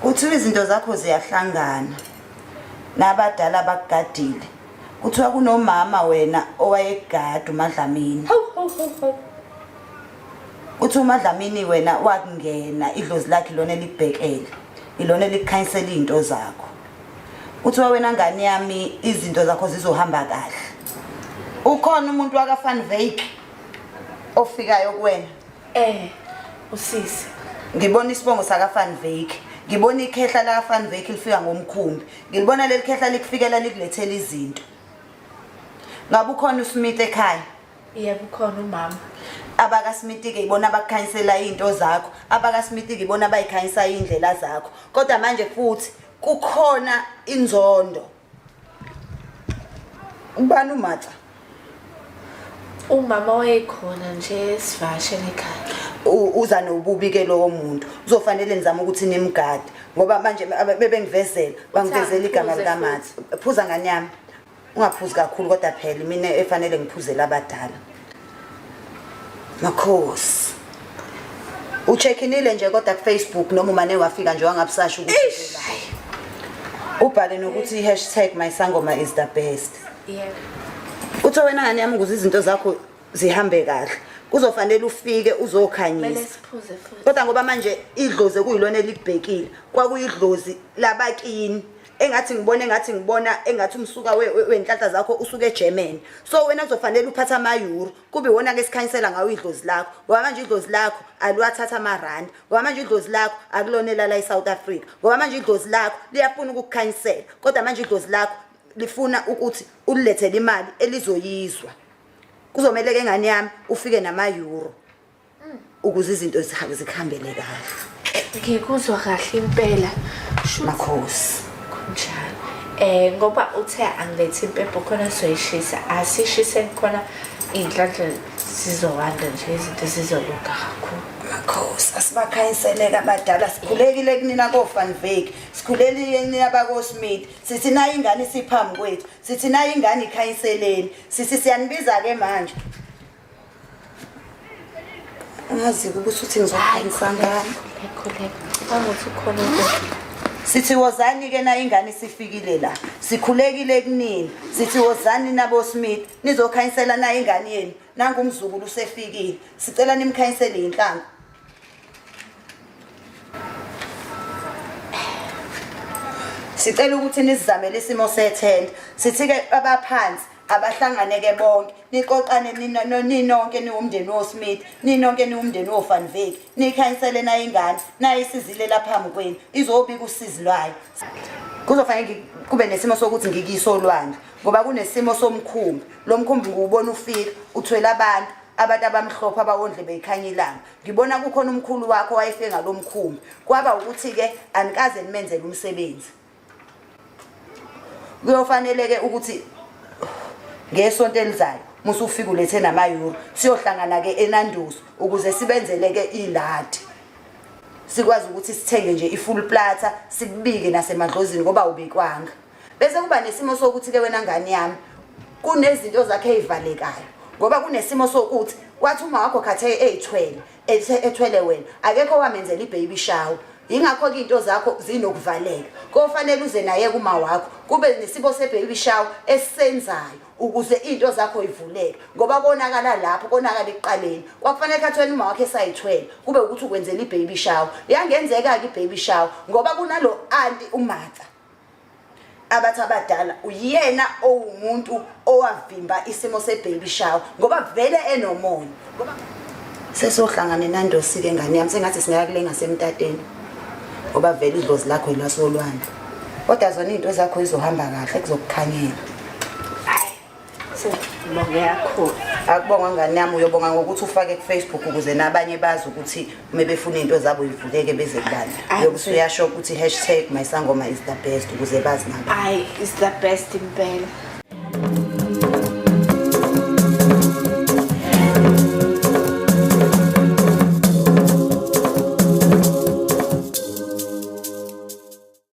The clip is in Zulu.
Kuthiwa izinto zakho ziyahlangana nabadala bakugadile. Kuthiwa kunomama wena owayekugada uMadlamini. Hawu hawu hawu hawu. Kuthiwa uMadlamini wena wakungena idlozi lakhe ilona elikubhekele. Ilona elikukhanyisela izinto zakho. Kuthiwa wena ngane yami izinto zakho zizohamba kahle. Ukhona umuntu waka Van Wyk ofikayo kuwena? Eh, usisi. Ngibona isibongo saka Van Wyk. Ngibona ikhehla laka Van Wyk lifika ngomkhumbi. Ngilibona leli khehla likufikela likulethela izinto. Ngabe ukhona uSmith ekhaya? Yebo ukhona umama. AbakaSmith-ke ibona abakukhanyisela iy'nto zakho. AbakaSmith-ke ibona abayikhanyisa iy'ndlela zakho. Kodwa manje futhi kukhona inzondo. Ubani uMatha? Umama wayekhona nje sivakashele ekhaya. Uza nobubi ke lowo muntu. Kuzofanele nizame ukuthi nimgade ngoba manje bebengivezela, bangivezela igama likaMatha. Phuza ngane yami. Ungaphuzi kakhulu kodwa phela mina efanele ngiphuzele abadala. Makhosi. Ucheck-inile nje kodwa ku-Facebook noma umane wafika nje wangabusasho ukuthi ubhale nokuthi hashtag my sangoma is the best. Yebo. Uthe wena ngane yami ukuze izinto zakho zihambe kahle kuzofanele ufike Kumele uzokhanyisa. siphuze futhi. Kodwa ngoba manje idlozi kuyilona elikubhekile kwakuyidlozi labakini engathi ngibona engathi ngibona engathi umsuka wenhlanhla zakho usuke eGermany. So wena kuzofanele uphathe ama-euro kube iwona ke sikhanyisela ngawo idlozi lakho ngoba manje idlozi lakho aliwathatha amarandi ngoba manje idlozi lakho akulona elala eSouth Africa ngoba manje idlozi lakho liyafuna ukukukhanyisela kodwa manje idlozi lakho lifuna ukuthi ulilethele imali elizoyizwa. Kuzomele ke ngane yami ufike nama-euro ukuze izinto zikuhambele kahle. Ngikuzwa kahle impela. Shuthi Makhosi. Kunjalo. Ngoba uthe angilethe impepho khona sizoyishisa. Asishiseni khona iy'nhlanhla zizowanda nje izinto zizolunga kakhulu. Makhosi asibakhanyiseleke abadala sikhulekile kunina ko-Van Wyk sikhulekile kunina bako-Smith sithi nayo ingane isiphambi kwethu sithi nayo ingane ikhanyiseleni sithi siyanibiza-ke manje angazi ukuthi uthi ngizokhanyisa ngani. Khuleka, khuleka. Sithi wozani-ke na ingane isifikile la sikhulekile kunini sithi wozani nabo Smith nizokhanyisela na ingane yenu nangu umzukulu usefikile sicela nimkhanyisele inhlangu. Sicela ukuthi nisizamele isimo sethende sithi-ke abaphansi abahlangane-ke bonke niqoqane ninonke niwumndeni woSmith ninonke niwumndeni woVan Wyk nikhanyisele nayo ingane nayo isizile laphambi kwenu izobika usizi lwayo. Kuzofanele kube nesimo sokuthi ngikuyise olwandle ngoba kunesimo somkhumbi lo mkhumbi ngiwubona ufika uthwele abantu abantu abamhlophe abawondle beyikhanya ilanga ngibona kukhona umkhulu wakho wayefike ngalo mkhumbi kwaba ukuthi-ke anikaze nimenzele umsebenzi. Kuyofanele-ke ukuthi ngesonto elizayo musufika ulethe nama-euro siyohlangana-ke eNandos ukuze sibenzele-ke iladi sikwazi ukuthi sithenge nje i-full platter sikubike nasemadlozini ngoba ubikwanga. Bese kuba nesimo sokuthi-ke wena ngane yami kunezinto zakhe ey'valekayo ngoba kunesimo sokuthi wathi uma wakho khathe ey'thwele ethwele wena akekho owamenzela i-baby shower yingakho-ke iy'nto zakho zinokuvaleka kofanele uze naye kuma wakho kube nesibo se-baby shower esisenzayo ukuze iy'nto zakho ivuleke ngoba konakala lapho konakala ekuqaleni kwakufanele khathi wena uma wakho esayithwele kube ukuthi ukwenzela i-baby shower yangenzeka-ke i-baby shower ngoba kunalo anti uMatha abathi abadala uyena owumuntu owavimba isimo se-baby shower ngoba vele enomona ngoba sesohlangane nandosi-ke ngane yami sengathi singaya kule ngasemtateni ngoba vele idlozi lakho yilwasolwandle kodwa zona iy'nto zakho izohamba kahle kuzokukhanyela. Sengibonge kakhulu. Akubongwa ngane yami uyobonga ngokuthi ufake ku-Facebook ukuze nabanye bazi ukuthi uma befuna iy'nto zabo ivuleke beze kubani. Uyobe usuyasho ukuthi hashtag my sangoma is the best ukuze bazi nabo. Ayi is the best impela.